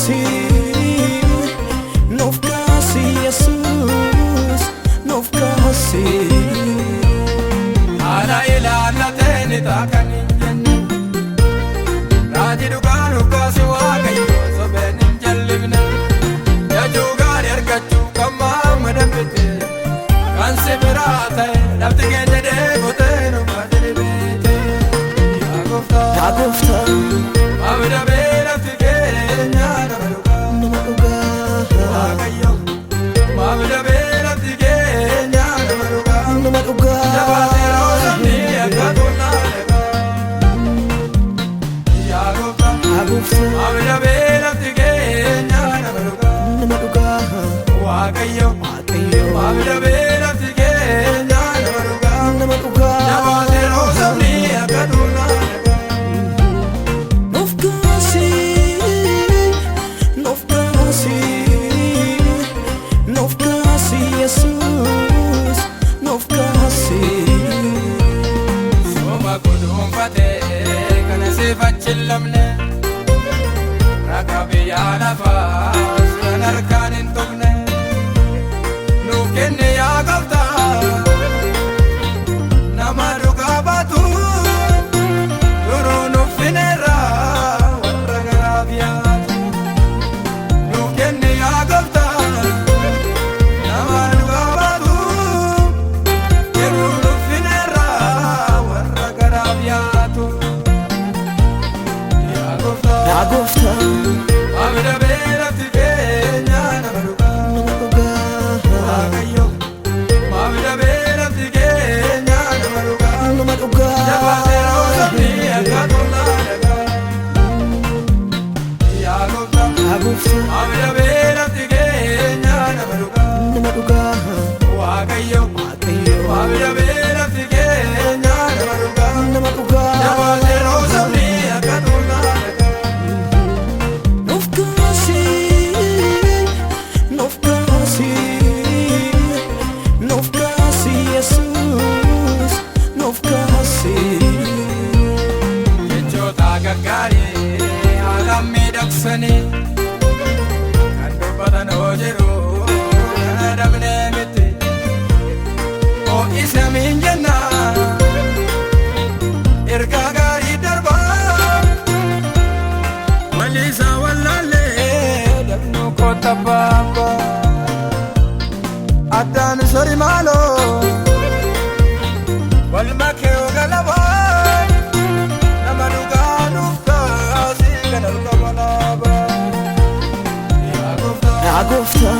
kaasi, nuuf kaasi Yesuus, nuuf kaasi. Haala ilaallateen ta'a kan hin jenne, raajii dhugaa nuuf kaasi Waaqayyo, sobeen hin jallifne. Jajuu gaarii argachuu kan maammadan miti, kan si biraa ta'e lafti keenya dheebotee nu baatee beete. Yaa gooftaa, Yaa gooftaa, abida bee lafti keenya nama dhugaa. Nama dhugaa. Waaqayyo, abida bee lafti keenya nama dhugaa. Nama dhugaa. Jabaatee roosanii akka tuunaa dhagaa. Yaa gooftaa, Yaa gooftaa, abida bee lafti keenya nama dhugaa. Nama dhugaa. Waaqayyo, Waaqayyo, abida bee lafti keenya nama dhugaa. Nama dhugaa. Jabaatee roosanii akka tuunaa dhagaa. Nuuf kaasi, nuuf kaasi, nuuf kaasi Yesuus, nuuf kaasi. Sooma guduunfatee kana siif achi hin lamne, ragaa biyyaa lafaa si'an harkaan hin tuqne, nuuf kenne yaa gooftaa, nama dhugaa baatu duruu nuuf fineerra warra garaaf yaadu. Nuuf kenne yaa gooftaa, nama dhugaa baatu duruu nuuf fineerra warra garaaf yaadu. Yaa gooftaa, Yaa gooftaa, abida bee lafti keenya nama dhugaa. Nama dhugaa. Waaqayyo, abida bee lafti keenya nama dhugaa. Nama dhugaa. Jabaatee roosanii akka tuunaa dhagaa. Yaa gooftaa, Yaa gooftaa, abida bee lafti keenya nama dhugaa. Nama dhugaa. Waaqayyo, Waaqayyo, abida bee lafti keenya nama dhugaa. Nama dhugaa. Jabaatee roosanii akka tuunaa dhagaa. Nuuf kaasi, nuuf kaasi, nuuf kaasi Yesuus, nuuf kaasi. Jechoota gaggaarii haalaan miidhagsanii kan dubbatan hoo jiru, kana dhabnee miti. Ho'isa miin jenna, ergaa gaarii darbaa, waliisa wallaallee dabnuu koota baaba. Addaan sori maaloo walma kee galabaa, nama dhugaa nuuf kaasii kan harka walaabaa. Yaa gooftaa, Yaa gooftaa,